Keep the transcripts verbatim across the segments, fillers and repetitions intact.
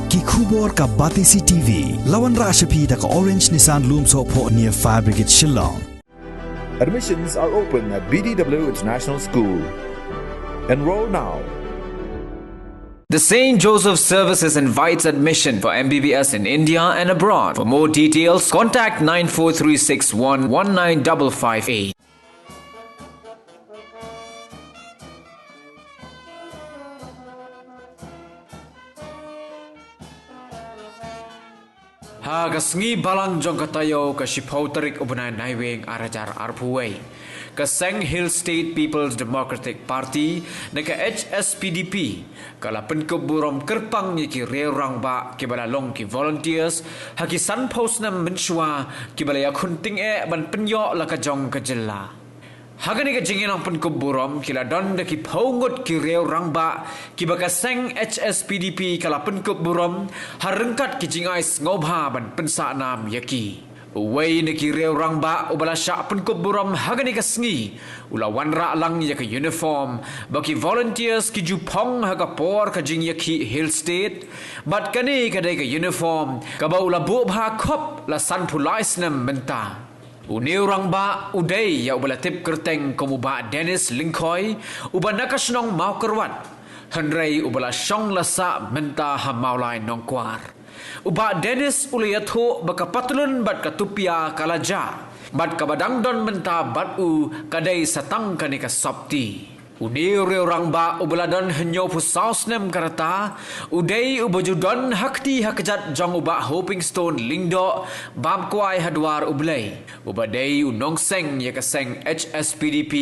Ki khubor ka Batesi T V. La wanrah sha phi da ka Orange Nissan Lumsohphoh near Fire Brigade Shillong. Admissions are open at B D W International School. Enroll now. The Saint Joseph Services invites admission for M B B S in India and abroad. For more details, contact nine four three six one one nine double five eight. Ha ka sngi Balang jong ka taïew, ka shiphew tarik u bnai Naiwieng ar hajar arphew wei, ka seng Hill State People's Democratic Party, ne ka H S P D P, ka la pynkup burom kyrpang ïa ki riew rangbah kiba la long ki volunteers ha ki sanphew snem mynshuwa, kiba la ïakhun tyngeh ban pynïoh la ka jong ka jylla. Ha kane ka jingïalang pynkup burom, ki la don da ki phew ngut ki riew rangbah kiba ka seng H S P D P ka la pynkup burom, ha ryngkat ki jingai sngewbha ban pynsah nam ïa ki. Uwei na ki riew rangbah uba la shah pynkup burom ha kane ka sngi, u la wanrah lang ïa ka uniform ba ki volunteers ki ju phong ha ka por ka jingïakhih Hill State, bad kane ka dei ka uniform kaba u la buh bha khop la sanphew lai snem mynta. Une u rangbah u dei ïa uba la tip kyrteng kum u Bah Dennis Lyngkhoi, uba na ka shnong Mawkyrwat, hynrei uba la shong la sah mynta ha Mawlai Nongkwar. U Bah Dennis u la ïathuh ba ka patlun bad ka tupia ka la jah, bad kaba dang don mynta bad u ka dei sa tang kane ka sopti. Une u riew rangbah uba la don hynñiewphew saw snem ka rta, u dei uba ju don ha kti ha kjat jong u Bah Hopingstone Lyngdoh, bam kwai ha dwar U Blei, uba dei u nongseng ïa ka seng H S P D P,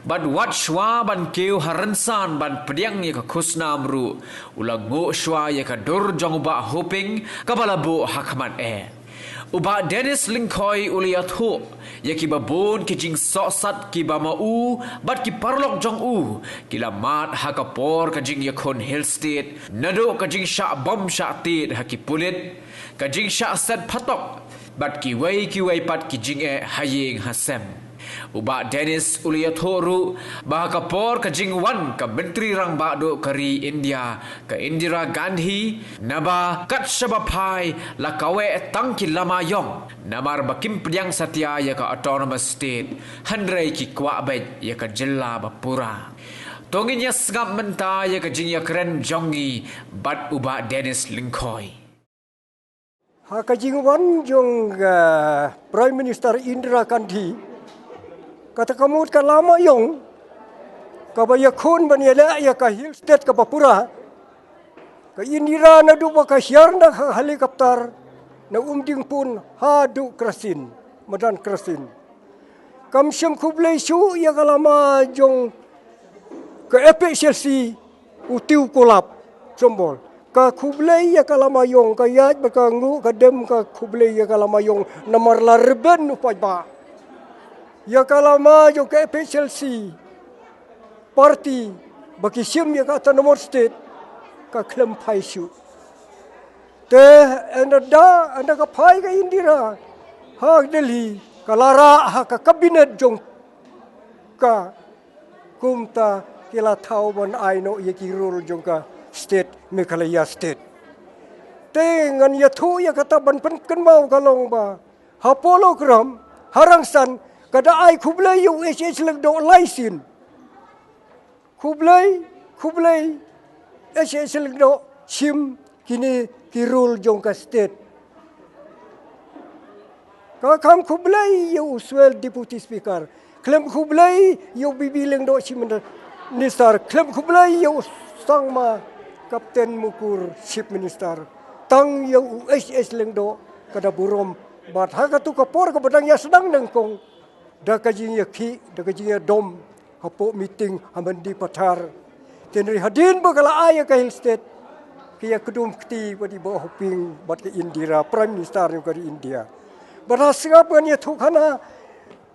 bad wat shuwa ban kiew ha rynsan ban pdiang ïa ka khusnam ruh, u la nguh shuwa ïa ka dur jong u Bah Hoping kaba la buh ha khmat eh. U Bah Dennis Lyngkhoi u la ïathuh ïa kiba bun ki jingsohsat kiba ma u bad ki paralok jong u ki la mad ha ka por ka jingïakhun Hill State, naduh ka jingshah bom shah tied ha ki pulit, ka jingshah set phatok, bad kiwei kiwei pat ki jingeh ha ïing ha sem. U Bah Dennis u la ïathuh ruh ba ha ka por ka jingwan ka Myntri Rangbah duh ka ri India, ka Indira Gandhi, naba kat shaba phai la kaweh tang ki lama ïong, namar ba kim pdiang satia ïa ka Autonomous State, hynrei ki kwah beit ïa ka jylla ba pura. To ngin ïa sngap mynta ïa ka jingïakren jong ngi bad u Bah Dennis Lyngkhoi. Ha ka jingwan jong, ah, Prime Minister Indira Gandhi, kata ka mut ka lama ïong kaba ïakhun ban ïaleh ïa ka Hill State kaba pura, ka Indira naduh ba ka hiar na ka helicopter na Umdingpun haduh Krasin, madan Krasin. Kam shym khublei shuh ïa ka lama jong ka F H L C u Tiew Kulap Sombor. Ka khublei ïa ka lama ïong, ka ïaid bad ka nguh, ka dem ka khublei ïa ka lama ïong namar la rben u paidbah. Ïa ka lama jong ka F H L C party ba ki shim ïa ka Autonomous State, ka khlem phai shuh. Te ynda da, ynda ka phai ka Indira ha Delhi, ka la rah ha ka cabinet jong ka, kumta ki la thaw ban ai noh ïa ki rule jong ka state, Meghalaya State. Te ngan ïathuh ïa kata ban pynkynmaw ka long ba ha Pologram, ha Rangsan, ka da ai khublei ïa u H H Lyngdoh lai sien. Khublei, khublei, H H Lyngdoh, shim kine ki rule jong ka state. Ka kham khublei ïa u Swell Deputy Speaker. Khlem khublei ïa u B B Lyngdoh Chief Minister. Khlem khublei ïa u Sangma Captain Mukur Chief Minister. Tang ïa u H H Lyngdoh ka da burom. Bad ha katu ka por kaba dang ïa sdang nyngkong, da ka jingïakhih, da ka jingïadom hapoh meeting ha Mendipathar. Te hynrei hadien ba ka la ai ïa ka Hill State, ka ïakdum kti bad i Bah Hoping bad ka Indira, Prime Minister jong ka ri India. Bad ha sngap ngan ïathuh khana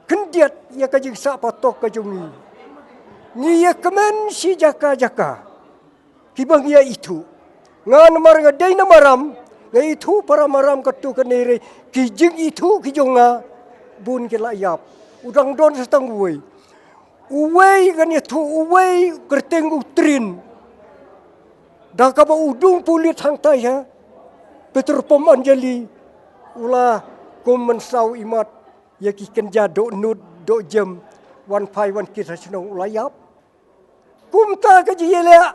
khyndiat ïa ka jingsah patok ka jong ngi. Ngi ïa kmen shi jaka jaka kiba ngi ïa ithuh. Nga namar nga dei na Maram, nga ithuh para Maram katto katne, hynrei ki jingithuh ki jong nga bun ki la ïap. U dang don sa tang uwei. Uwei ngan ïathuh, uwei kyrteng u Trin. Da kaba u dung pulit hangtai ha Peter Pom Anjali, u la kum mynsaw imat ïa ki kynja dohnud dohjem, wan phai wan kit ha shnong, u la ïap. Kumta ka jingïaleh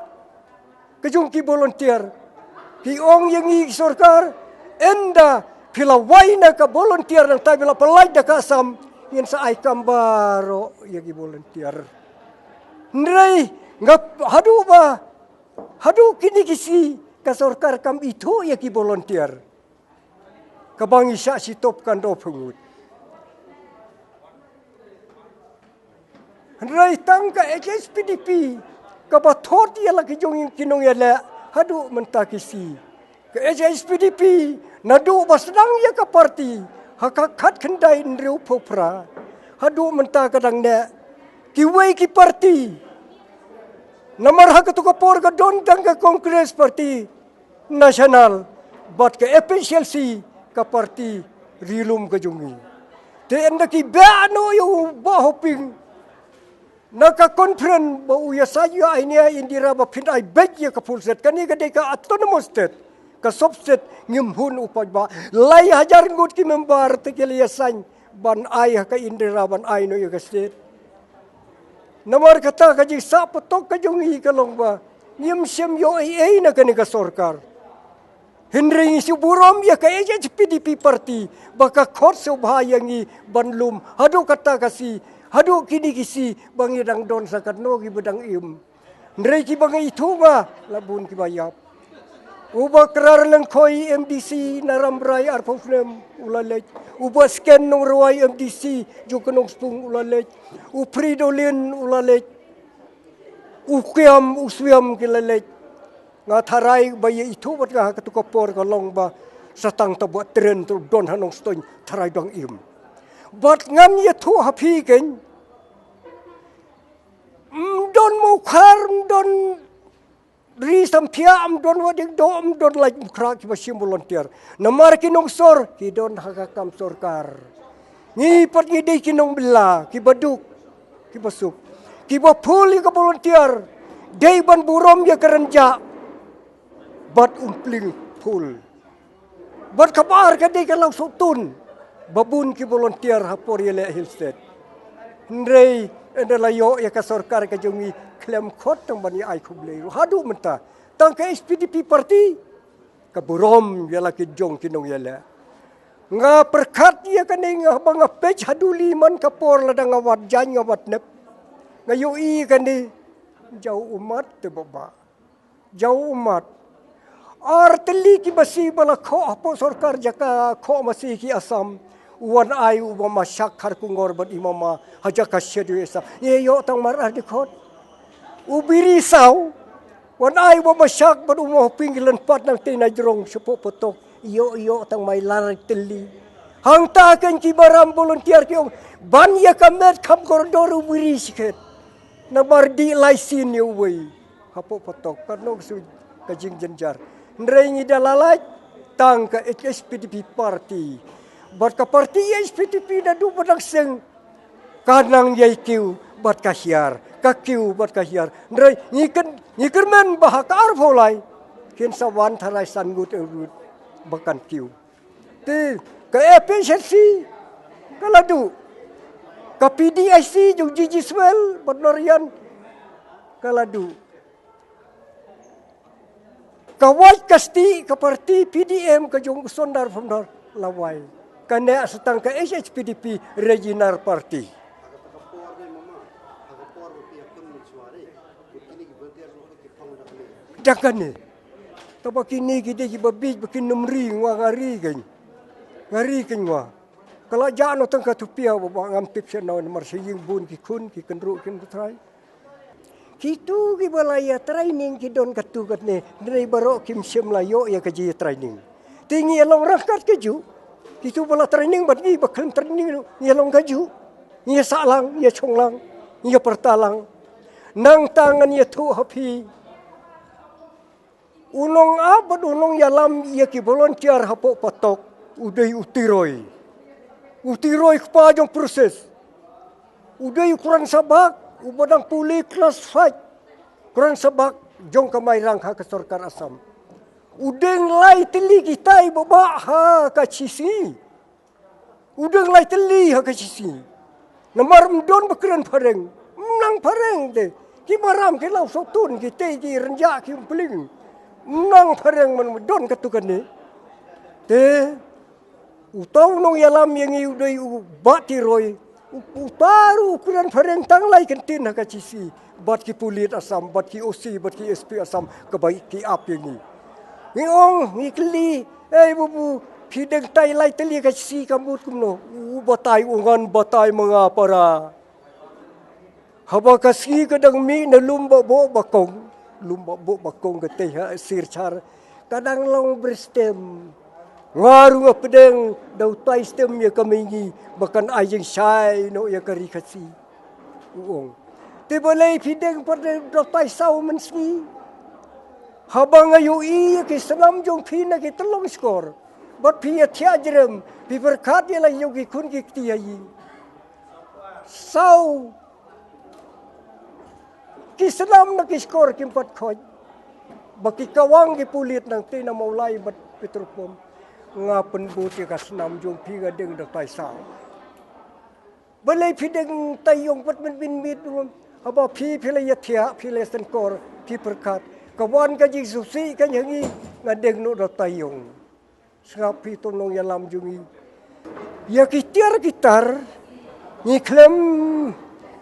ka jong ki volunteer. Ki ong ïa ngi ki sorkar, ynda phi la wai na ka volunteer, nangta phi la pyllait da ka Assam, ngin sa ai kam baroh ïa ki volunteer. Hynrei nga, haduh ba, haduh kine ki sngi ka sorkar kam ithuh ïa ki volunteer. Kaba ngi shah shitop kan do pyngut. Hynrei tang ka H H P D P kaba thot ïa la ki jong ki nongïaleh haduh mynta ki sngi. Ka H H P D P naduh ba sdang ïa ka party ha ka khatkhyndai hynriewphew phra haduh mynta ka dang neh. Kiwei ki party, namar ha kato ka por ka don tang ka Congress Party National bad ka F H L C, ka party ri lum ka jong ngi. Te ynda ki beh noh ïa u Bah Hoping na ka conference ba u ïasaid ïa u Indira ba phin ai beit ïa ka full state. Kane ka dei ka autonomous state, ka sub state ngim hun u paidbah. Lai hajar ngut ki member te ki la ïasaid ban ai ha ka Indira ban ai noh ïa ka state. Namar kata ka jingsah patok ka jong ngi ka long ba ngim shym ïoh ei ei na kane ka sorkar. Hynrei ngi shu burom ïa ka H H P D P party ba ka khot sngewbha ïa ngi ban lum haduh kata ka sngi, haduh kine ki sngi ba ngi dang don sa katno kiba dang im. Hynrei kiba nga ithuh nga la bun kiba ïap. U Bah Krar Lyngkhoi M D C na Rambrai arphew snem u la leit. U Bah Sken Nongrwai M D C jong ka Nongspung u la leit. U Fridolin u la leit. U Kiam u Swiam ki la leit. Nga tharai ba ïa ithuh bad nga ha kato ka por ka long ba sa tang ta ba tren tu don ha Nongstoiñ tharai dang im. Bad ngan ïathuh ha phi kein. Ym don Mawkhar, ym don Ri Samphiah, ym don Wahdiengdoh, ym don Laitumkhrah kiba shim volunteer. Namar ki nongsor ki don ha ka kam sorkar. Ngi pat ngi dei ki nongbylla kiba duk kiba suk, kiba phul ïa ka volunteer. Dei ban burom ïa ka rynjah bad umphling phul. Bad kaba ar ka dei ka law sohtun ba bun ki volunteer ha por ïaleh Hill State. Hynrei ynda la ïoh ïa ka sorkar ka jong ngi khlem khot tang ban ïa ai khublei ruh haduh mynta. Tang ka H P D P party ka burom ïa la ki jong ki nongïaleh. Nga pyrkhat ïa kane nga ba nga peit haduh li man ka por lada nga wad jaiñ nga wad nep. Nga ïohi kane jaw ummat te ba ba. Jaw ummat. Ar tylli ki masi ba la khoh hapoh sorkar jaka khoh masi ki Assam. U wan ai u ba mashak khar kungor bad i mama ha jaka Schedule Assam. Ngi ïoh tang mar ar dkhot. U Biri Saw wan ai u ba mashak bad u Mohping ki lynpat nangtei na jrong shapoh patok. Ïoh ïoh tang mai lar tylli. Hangta kein ki baram volunteer ki ong ban ïa ka met kham kordor u Biri shikhet. Namar dih lai sien ïa uwei. Hapoh patok, katno ka su ka jingjynjar. Hynrei ngi da la lait tang ka H P D P party. Bad ka party H P D P naduh ba dang seng ka nang ïai kiew bad ka hiar, ka kiew bad ka hiar. Hynrei ngi kyn, ngi kyrmen ba ha ka arphew lai kin sa wan tharai san ngut, eh, ngut ba kan kiew. Te ka F H L C ka la duh. Ka P D I C jong G G Swell bad Norian ka la duh. Ka wait ka stieh ka party P D M ka jong u Sundar Phundar la wai. Ka neh sa tang ka H H P D P Reginar Party. Dang kane. Taba kine ki dei kiba bieit ba kin ym ri, nga nga ri kein. Nga ri kein nga. Ka la jah noh tang ka Thupia ba ba ngam tip sha no namar sha ïing bun ki khun ki kynruh kin trai. Kitu kiba la ïa training ki don katu katne, hynrei baroh kim shym la ïoh ïa ka jingïa training. Te ngi ïa long ryngkat kajuh. Kitu ba la training bad ngi ba khlem training ruh ngi ïa long kajuh. Ngi ïa sah lang, ngi ïa shong lang, ngi ïa pyrta lang. Nangta ngan ïathuh ha phi. U nongap bad u nongïalam ïa ki volunteer hapoh patok u dei u Tiroi. U Tiroi kpa jong Proses. U dei u kren sabak uba dang pule klas five. Kren sabak jong ka Mairang ha ka sorkar Assam. U deng lai tylli kitai ba ba ha ka shisngi. U deng lai tylli ha ka shisngi. Namar ym don ba kren phareng. Ym nang phareng te. Ki maram ki law sotun ki te ki rynjah ki umpling. Ym nang phareng man don katu kane. Te uta u nongïalam ïa ngi u dei u Bah Tiroi. U, uta ruh u kren phareng tang lai kyntien ha ka shisngi. Bad ki pulit Assam, bad ki O C, bad ki S P Assam, kaba ki ap ïa ngi. Ngi ong, ngi kylli, ei bubu, phi deng tai lai tylli ka shisngi ka mut kumno. U batai u ngan batai ma nga para. Haba ka sngi ka dang mih na lum Bah Boh Bakong. Lum Bah Boh Bakong ka tei ha Sirchar. Ka dang long bristem. Nga ruh nga pdeng da utai stem ïa ka mihngi ba kan ai jingshai noh ïa ka ri Khasi. U ong. Te balei phi deng pat da utai saw mynsngi. Haba nga ïohi ïa ki snam jong phi na ki tyllong shkor. Bad phi ïa thiah jrem, phi pyrkhat ïa la ïoh ki khun ki kti ha ïing. Saw ki snam na ki shkor kim pat khot. Ba ki kawang ki pulit nangtei na Mawlai bad petrol pump. Nga pynbud ïa ka snam jong phi nga deng da tai saw. Balei phi deng tai ïong pat mynbyn miet. Haba phi phi la ïa thiah phi la ïa synkor phi pyrkhat. Ka wan ka jingsngewsih ka ïa ngi nga deng noh da tai ïong. Sngap phi to nongïalam jong ngi. Ïa ki tiar ki tar ngi khlem,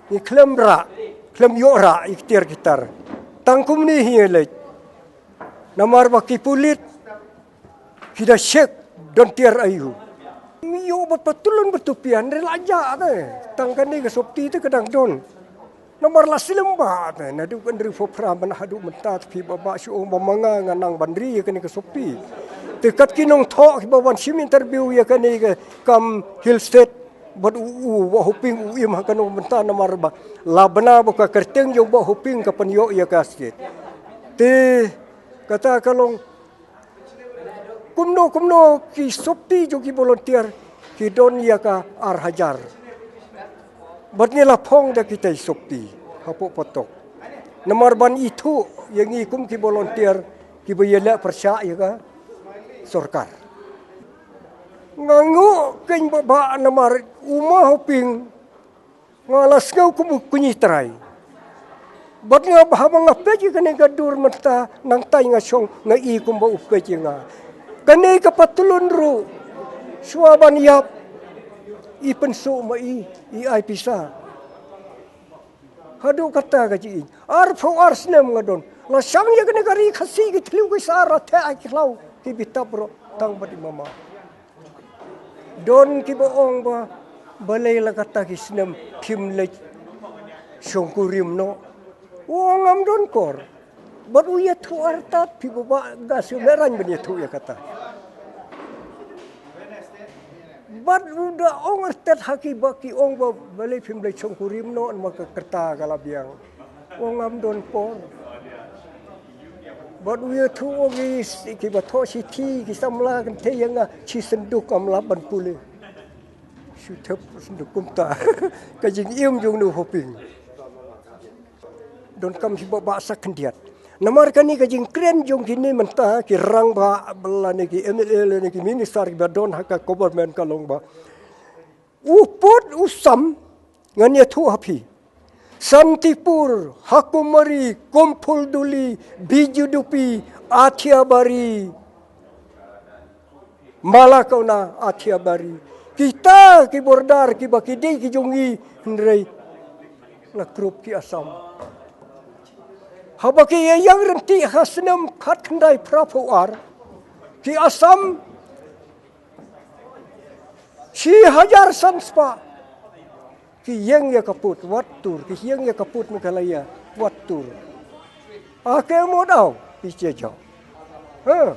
ngi khlem rah, khlem ïoh rah ïa ki tiar ki tar. Tang kumne hi ïa leit. Namar ba ki pulit ki da check don tiar aïu. Ngi ïoh ba patulun ba tupian re la ja te. Tang kane ka sopti te ka dang don. Namar la slem ba te naduh ka hynriewphew phra ban haduh mynta te phi ba ba shu ong ba ma nga nga nang ban ri ïa kane ka sopti. Te kat ki nongthoh kiba wan shim interview ïa kane ka kam Hill State bad u u Bah Hoping u im ha kano ka bynta namar ba la bna ba ka kyrteng jong Bah Hoping ka pynïoh ïa ka state. Te kata ka long Kumno kumno ki sopti jong ki volunteer ki don ïa ka ar hajar. Bad ngi la phong da kita i sopti hapoh patok. Namar ban ithuh ïa ngi kum ki volunteer kiba ïaleh pyrshah ïa ka sorkar. Nga nguh kein ba ba namar u Ma Hoping Nga la sngew kum u kñi trai. Bad nga ba haba nga peit ïa kane ka dur mynta nangtai nga shong nga i kumba u peit ïa nga. Kane ka patlun ruh shuwa ban ïap i pynsuh ma i, i ai pisa. Haduh kata ka jingim. Arphew ar snem nga don. La shang ïa kane ka ri Khasi ki thliew ki sar la theh ai ki khlaw ki bitap ruh tang bad i mama. Don kiba ong ba balei la kata ki snem phim leit shongkurim noh. U ong ngam don kor. Bad u ïathuh artat phi ba ba ga shu lehrain ban ïathuh ïa kata. Bad u da ong artat ha ki ba ki ong ba balei phim leit shongkurim noh namar ka kata ka la biang. U ong ngam don por. Bad u ïathuh u ong ki kiba thoh shithi ki samla kynthei ïa nga shi synduk ngam lah ban pule. Shu thep synduk kumta. Ka jingim jong u Hoping. Donkam hi ba ba sa khyndiat. Namar kane ka jingkren jong kine mynta ki rangbah lane ki M L A lane ki minister kiba don ha ka government ka long ba u pud u sam ngan ïathuh ha phi. Santipur, Hakumari, Kompolduli, Bijudupi, Athiabari, Malakona, Athiabari. Kita ki border kiba ki dei ki jong ngi hynrei la krup ki Assam. Haba ki ïa ïeng ryntih ha snem khatkhyndai phraphew ar ki Assam Shi hajar san spah. Ki ïeng ïa ka pud wat tur, ki ïeng ïa ka pud Meghalaya wat tur. A ke mo dau, pi che jo. Ha.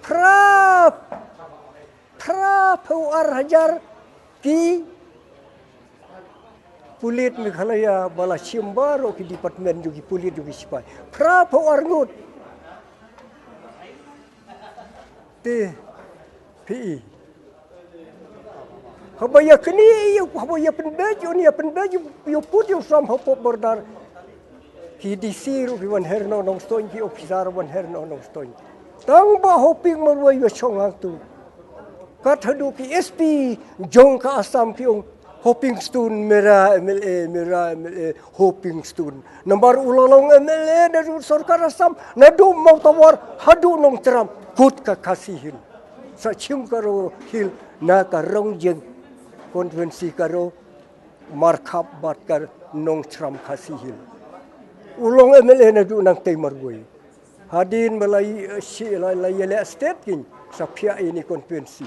Phra, phra phew ar hajar ki pulit Meghalaya ba la shim baroh ki department jong ki pulit jong ki sipai. Phra phew ar ngut. Te phi i. Haba ïa kane ïa haba ïa pynbeit ïa pynbeit ïa put ïa sam hapoh border. Ki D C ruh ki wan her noh Nongstoiñ, ki officer wan her noh Nongstoiñ. Tang ba Hoping marwei wa shong hangtu. Kat haduh ki S P jong ka Assam ki ong Hoping Stone, mera M L A, mera M L A, Hoping Stone. Namar u la long M L A naduh sorkar Assam, naduh Mawtawar haduh Nongchram, kut ka Khasi Hills. Sa chim ka ro Hill na ka rong jeng constituency ka ro Markhap bad ka Nongchram Khasi Hills. U long M L A naduh nangtei marwei. Hadien ba la i-, shi la, la ïaleh state kin sa phiah ïa ini constituency.